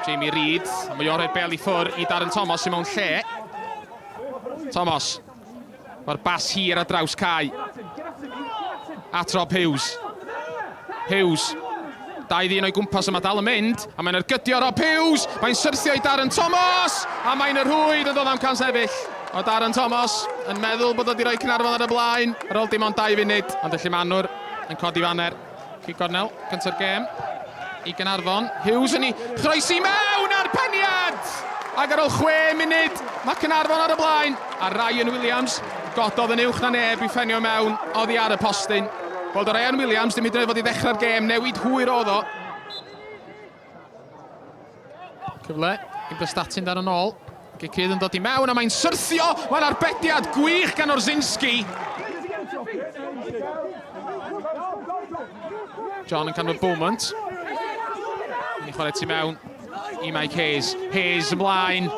Jamie Reid, a mae o'n rhoi bel i ffwr i Darren Thomas sy'n mewn lle. Thomas, mae'r bas hir ar draws cae. At Rob Hughes. Hughes, dau ddyn o'i gwmpas yma dal yn mynd, a mae'n ergydio Rob Hughes, mae'n syrthio i Darren Thomas, a mae'n y rhwyd yn dod am can sefyll. O Darren Thomas yn meddwl bod o wedi rhoi Caernarfon ar y blaen ar ôl dim ond 2 funud, ond y llumanwr yn codi faner. Cic gornel, cynta'r gêm i Gaernarfon. Hughes yn ei chroesi mewn a'r peniad! Ac ar ôl 6 munud, mae Caernarfon ar y blaen. A Ryan Williams gododd yn uwch na neb i ffenio mewn oddi ar y postyn. Wel, do Ryan Williams ddim hyd yn oed fod i ddechrau'r gêm, newid hwyr oedd o. Cyfle i Brestatyn dan yn ôl. Gic rydd yn dod i mewn a mae'n syrthio. Mae'n arbediad gwych gan Orzinski. John yn canfod Beaumont. Yn ei chwarae tu mewn i Mike Hayes. Hayes ymlaen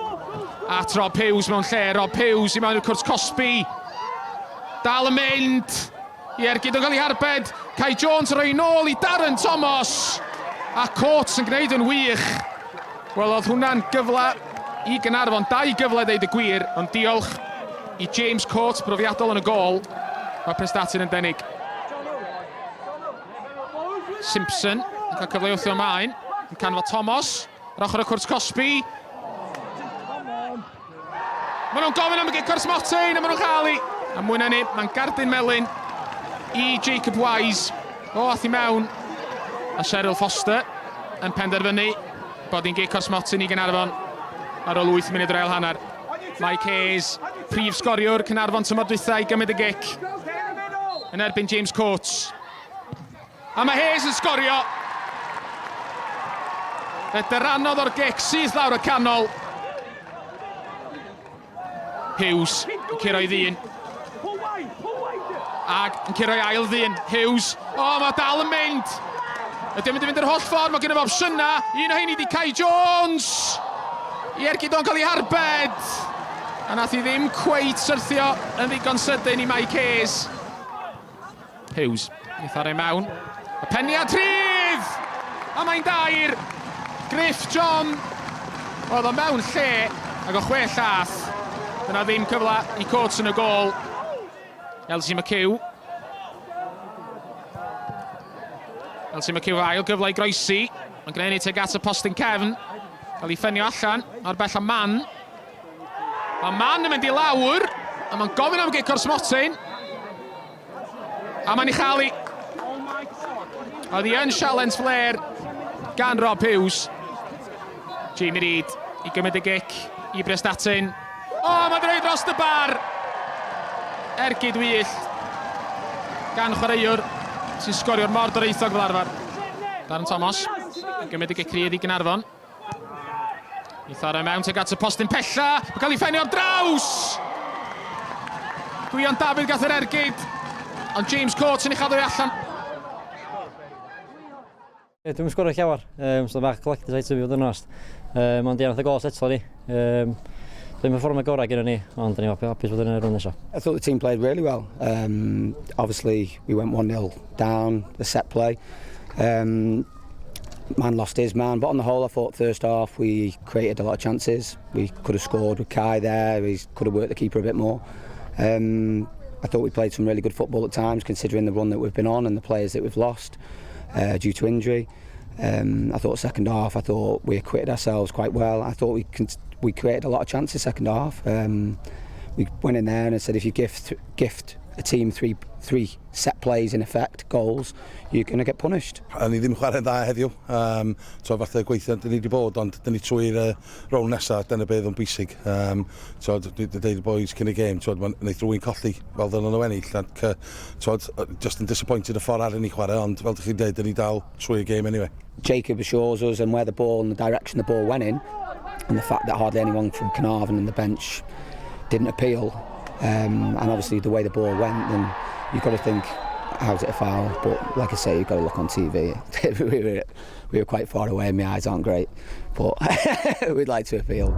at Rob Hughes mewn lle. Rob Hughes i mewn i'r cwrt cosbi. Dal yn mynd. I ergyd yn cael ei harbed. Kai Jones yn rhoi nôl i Darren Thomas. A Coates yn gwneud yn wych. Wel, oedd hwnna'n gyfle i Gaernarfon. Dau gyfle ddeud y gwir, ond diolch i James Coates, brofiadol yn y gôl. Mae Prestatyn yn denig. Simpson yn cael cyfle i wthio ymlaen. Yn canfod Thomas ar ochr y cwrt cosbi. Maen nhw'n gofyn am y gic o'r smotyn a maen nhw'n cael hi. A mwy na ni, mae'n gardyn melyn i Jacob Wise. O, ath i mewn. A Cheryl Foster yn penderfynu bod hi'n gic o'r smotyn i Gaernarfon ar ôl 8 munud o'r ail hanner. Mike Hayes, prif sgoriwr Caernarfon tymor dwytha i gymryd y gic yn erbyn James Coates. A mae Hayes yn sgorio. Fe dyranodd o'r gic syth lawr y canol. Hughes yn curo i ddyn. Ac yn curo i ail ddyn. Hughes. O, oh, mae dal yn mynd. Ydy o'n mynd i fynd yr holl ffordd, mae gen i fo opsiynau. Un o heini di Kai Jones. I ergyd o'n cael ei harbed. A nath i ddim cweit syrthio yn ddigon sydyn i Mike Hayes. Hughes, eitha ar ei mewn. Y peniad rhydd! A mae'n dair! Griff John! Oedd o mewn lle, ac o chwe llath. Dyna ddim cyfle i Coates yn y gôl. Elsie McHugh. Elsie McHugh ail gyfle i groesi. Mae'n gwneud ni tuag at y postyn cefn. Cael ei ffenio allan o'r bell am man. Mae Man yn mynd i lawr, a mae'n gofyn am gic o'r smotyn. A mae'n ei chael i. Oedd hi yn sialens flair gan Rob Hughes. Jamie Reid i gymryd y gic i Brestatyn. O, oh, mae'n rhoi dros y bar! Ergyd wyllt gan chwaraewr sy'n sgorio'r mor doreithog fel arfer. Darren Thomas yn gymryd y gic rydd i Gaernarfon. I tharo mewn tuag at y postyn pella. Mae'n cael ei ffenio ar draws! Gwion Dafydd gath yr ergyd. Ond James Coates yn ei chadw i allan. Ie, dwi'n sgorio llawer, um, so bach collector's item i fod yn onest. Um, ond ie, nath y gol setlo ni. Um, Dwi'n performio gorau gyda ni, ond dyn ni'n hapus bod yn y rownd nesaf. I thought the team played really well. Obviously, we went 1-0 down, the set play. Man lost his man, but on the whole, I thought first half we created a lot of chances. We could have scored with Kai there, we could have worked the keeper a bit more. I thought we played some really good football at times, considering the run that we've been on and the players that we've lost due to injury. I thought second half, I thought we acquitted ourselves quite well. I thought we created a lot of chances second half. We went in there and I said, if you gift a team three set plays in effect, goals, you're going to get punished. A ni ddim chwarae'n dda heddiw. So falle gweithio dyn ni wedi bod, ond dyn ni trwy'r rownd nesaf, dyna beth yn bwysig. So, dwi'n dweud y boys cyn y gêm, so, wneud rhywun colli fel dyn nhw ennill. Ac, so, just yn disappointed y ffordd ar ni chwarae, ond fel dych chi'n dweud, dyn ni dal trwy'r gêm anyway. Jacob assures us and where the ball and the direction the ball went in, and the fact that hardly anyone from Caernarfon and the bench didn't appeal, and obviously the way the ball went, then you've got to think, how's it a foul? But like I say, you've got to look on TV. We were quite far away and my eyes aren't great, but we'd like to appeal.